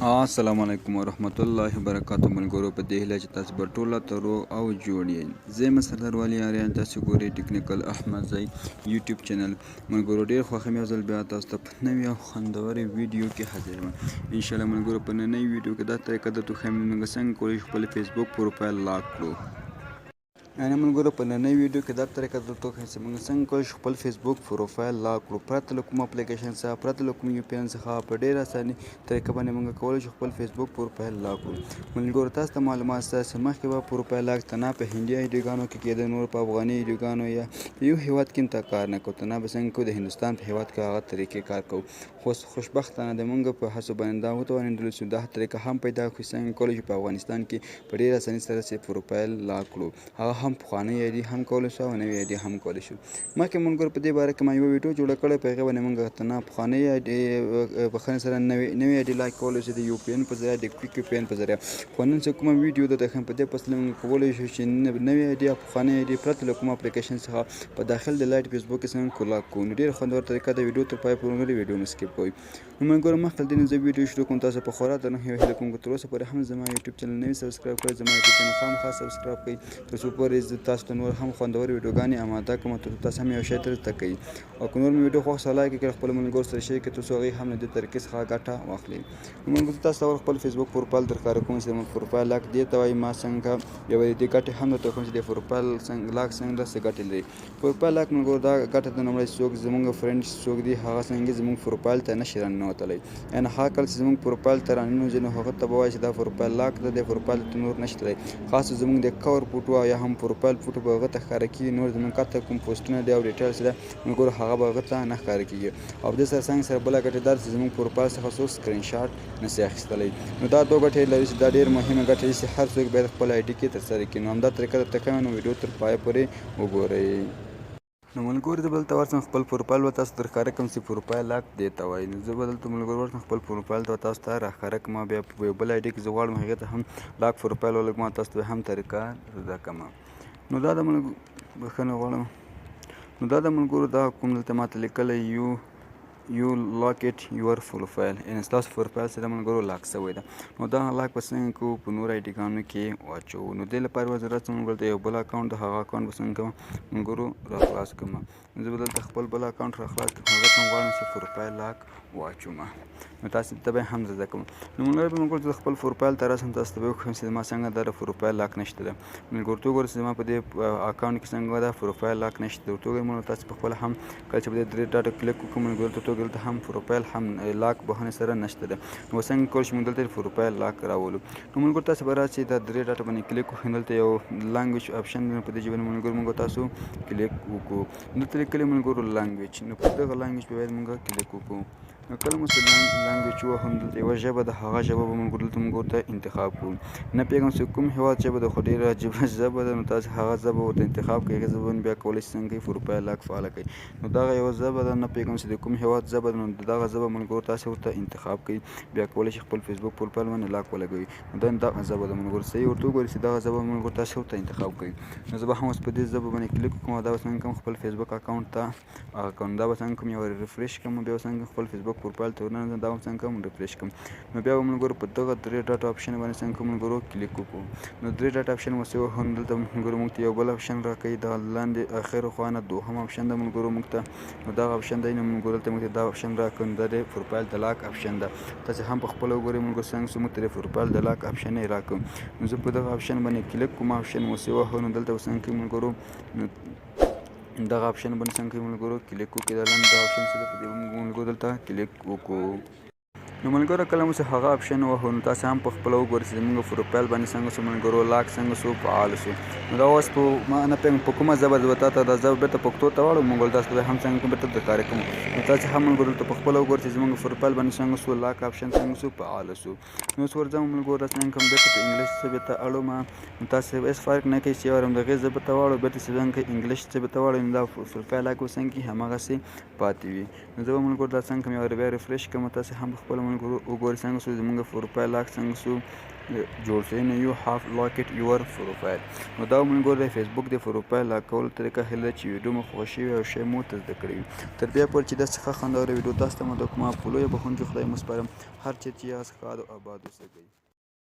السلام علیکم ورحمت الله وبرکاتو. ملګرو، په دې هیله چې تاسو به ټول راته روغ او جوړ یئ. زه یم سردار والي آریان، تاسو ګورئ ټیکنیکل احمدزی یوټیوب چینل. ملګرو، ډېر خوښ یم، یو ځل بیا تاسو ته په نوې او خوندورې ویډیو کې حاضر یم. انشاءالله ملګرو، په ننۍ ویډیو کې دا طریقه درته ښیم موږ څنګه کولی شو خپل فیسبوک پروفایل لاک کړو. یعنې ملګرو، په ننۍ ویډیو کې دا طریقه درته وښیم چې موږ څنګه کولی شو خپل فیسبوک پروفایل لاک کړو، پرته له کوم اپلیکیشن څخه، پرته له کوم یو پی ان څخه. په ډېره اساني طریقه باندې موږ کولی شو خپل فیسبوک پروفایل لاک کړو. ملګرو، تاسو ته معلومات شته چې مخکې به پروفایل لاک تنها په هندي ایډیوګانو کې کېده، نور په افغاني ایډیوګانو یا په یو هیواد کې هم کار نه کوو. تنها به څنګه کوو د هندوستان په هیواد کې هغه طریقې کار کوو. خو خوشبختانه د موږ په هڅو باندې دا وتوانېدلو چې دا طریقه هم پیدا کړو، څنګه کولی شو په افغانستان کې په ډېره اساني سره چې پروفایل لاک کړو. هغه هم پخوانۍ ایډي هم کولی شو او نوې ایډي هم کولی شو. مخکې ملګرو، په دې باره کې ما یوه ویډیو جوړه کړې، په هغې باندې موږ تنها پخوانۍ ایډي بخښنې سره نوې ایډي لاک کولی شو د یو پي ان په ذریعه، د کویک پي ان په ذریعه. خو نن چې کومه ویډیو درته ښیم، په دې پسله موږ کولی شو چې نوې ایډي او پخوانۍ ایډي پرته له کوم اپلیکیشن څخه په داخل د لایټ فیسبوک کې څنګه لاک کړو. نو ډېره خوندوره طریقه ده، ویډیو تر پای پورې وګورئ، ویډیو مه سکیپ کوئ. نو ملګرو، مخکې له دې نه زه ویډیو شروع کوم، تاسو په خورا درنښت یو هیله کوم، که تر اوسه پورې هم زما یوټیوب چینل نه وي سبسکرایب کړی، زما یوټیوب چینل خامخا سبسکرایب کړئ، تر څو پورې زه تاسو ته نور هم خوندورې ویډیوګانې اماده کړم، تر څو تاسو هم یو شی ترې زده کړئ. او که نور مې ویډیو خوښ سه، لایک کړئ، خپلو ملګرو سره شریک کړئ، تر څو هغوی هم له دې طریقې څخه ګټه واخلي. نو ملګرو، تاسو ته خپل فیسبوک پروفایل در ښکاره کوم چې زموږ پروفایل لاک دې ته وایي. ما څنګه بیا به د دې ګټې هم درته وښیم چې د پروفایل څنګه لاک څنګه ده، څه ګټې لري پروفایل لاک. ملګرو، دا ګټه د لومړی، څوک زموږ فرینډ څوک دي، هغه څنګه زموږ پروفایل ته نشي راننوتلی. یعنې هغه کله چې زموږ پروفایل ته راننوځي، نو هغه ته به وایي چې دا پروفایل لاک ده، د پروفایل ته نور نشي تللی. خاص زموږ د کور فوټو او یا هم پروفایل فوټو به هغه ته ښکاره کېږي، نور زموږ کاته کوم پوسټونه دي او ډیټیلز ده ملګرو، هغه به هغه ته نه ښکاره کېږي. او دې سره څنګ سره بله ګټه دا ده چې زموږ پروفایل څخه څوک سکرین شاټ نشي اخیستلی. نو دا دوه ګټې لري چې دا ډېر مهمه ګټه دي چې هر څوک باید خپل آی ډي کې ترسره کړي. نو همدا طریقه درته ښیم، نو ویډیو تر پایه پورې وګورئ. نو ملګرو، زه به دلته ورشم، خپل پروفایل به تاسو ته ښکاره کړم چې پروفایل لاک دې ته وایي. نو زه به دلته ملګرو ورشم، خپل پروفایل ته تاسو ته راښکاره کړم. بیا په یو بل آی ډي کې زه غواړم هغې ته هم لاک پروفایل ولګوم، تاسو ته هم طریقه زده کړم. نو دا د ملګرو، بښنه غواړم، نو دا د ملګرو دا کوم دلته ماته لیکلی "You locked your profile"، یعنې ستاسو پروفایل سره ملګرو لاک شوی ده. نو دا لاک به څنګه کوو، په نور ایډیګانو کې واچوو؟ نو دې لپاره به ضرورت ملګرو ته یو بل اکاونټ د هغه اکاونټ به څنګه کوم ملګرو راخلاص کړم. زه به دلته خپل بل اکاونټ راخلاص کړم، هغه ته غواړم چې پروفایل لاک واچوم، نو تاسو ته به هم زده کوم. نو ملګرو، زه خپل پروفایل ته راسم، تاسو ته به وښیم چې ما څنګه دا پروفایل لاک نشته ده. ملګرو، ته وګورئ چې زما په دې اکاونټ کې څنګه دا پروفایل لاک نشته. ورته وګورئ ملګرو، تاسو په خپله هم کله چې په دې درې ډاټو کلیک وکړو ملګرو، ته دلته هم پروفایل هم لاک بهانې سره نشته ده. نو څنګه کولی شو موږ دلته پروفایل لاک راولو؟ نو ملګرو، تاسو به راشئ، دا درې ډاټو باندې کلیک وکړئ، دلته یو لانګویج اپشن دی، په دې باندې ملګرو موږ تاسو کلیک وکړو. دلته لیکلي ملګرو لانګویج، نو په دغه لانګویج به باید موږ کلیک وکړو. نو کله مو چې لانګویج ووهو، دلته یوه ژبه ده، هغه ژبه به موږ دلته موږ ورته انتخاب کړو. نه پوهېږم چې کوم هېواد ژبه ده، خو ډېره عجیبه ژبه ده. نو تاسو هغه ژبه ورته انتخاب کړئ، هغې ژبه باندې بیا کولی شئ څنګه پروفایل لاک فعاله کړئ. نو دغه یوه ژبه ده، نه پوهېږم چې د کوم هېواد ژبه ده. نو دغه ژبه ملګرو تاسو ورته انتخاب کړئ، بیا کولی شئ خپل فیسبوک پروفایل باندې لاک ولګوئ. نو دا دغه ژبه ده ملګرو، صحیح ورته وګورئ چې دغه ژبه ملګرو تاسو ورته انتخاب کړئ. نو زه به هم اوس په دې ژبه باندې کلیک وکړم او دا به څنګه کوم خپل فیسبوک اکاونټ ته هغه کوم. دا به څنګه کوم یو ریفرش کوم، بیا به څنګه خپل فیسبوک پروفایل ته ورننوځم، دا به څنګه کوم ریفرش کوم. نو بیا به ملګرو په دغه درې ډاټ اپشن باندې څنګه کوم ملګرو کلیک وکړو. نو درې ډاټ اپشن مو څه وهو، دلته ملګرو موږ ته یو بل اپشن راکوي، دغه لاندې اخر خوا نه دوهم اپشن ده ملګرو موږ ته. نو دغه اپشن دی، نو ملګرو دلته موږ ته دا اپشن راکوي. نو دا د پروفایل د لاک اپشن ده، تاسو هم په خپله وګورئ ملګرو څنګه څه موږ ته د پروفایل د لاک اپشن یې راکړو. نو زه په دغه اپشن باندې کلیک کوم، اپشن مو څه وهو، نو دلته څنګه کوي ملګرو، نو دغه اپشن باندې څنګه کوي ملګرو کلیک وکړئ. دا لاندې دغه اپشن چې ده، په دې ملګرو دلته کلیک وکړو. نو ملګرو، کله مو چې هغه اپشن وهو، نو تاسو هم په خپله وګورئ چې زموږ پروفایل باندې څنګه شو ملګرو لاک، څنګه شو فعال شو. نو دا اوس په ما نه پوهېږم په کومه ژبه ده، تا ته دا ژبه بېرته پښتو ته واړوم ملګرو، تاسو ته هم څنګه کوم بېرته درکاره کوم. نو تاسو هم ملګرو دلته په خپله وګورئ چې زموږ پروفایل باندې څنګه شو لاک اپشن، څنګه شو فعال شو. نو اوس ورځم ملګرو، دا څنګه کوم بېرته په انګلیش ژبې ته اړوم. نو تاسو هېڅ فرق نه کوي چې یو وار هم دغې ژبې ته واړو، بېرته چې څنګه انګلیش ژبې ته واړو، نو دا پروفایل لاک به څنګه هماغسې پاتې وي. نو زه به ملګرو دا څنګه کوم یو وار بیا ریفرش کوم، تاسو هم په خپله ملګرو وګورئ څنګه شو زمونږ پروفایل لاک څنګه شو جوړ شو، یعنی you have locked your profile. نو دا ملګرو د فیسبوک د پروفایل لاک کولو طریقه. هیله چې ویډیو مو خوښه شوې او شی مو ته زده کړی وي. تر بیا پورې چې داسې ښه خوندوره ویډیو تاسو ته مو کومه، په لویه بخښونکي خدای مو سپارم. هر چېرې چې یاست ښاد او اباد اوسئ.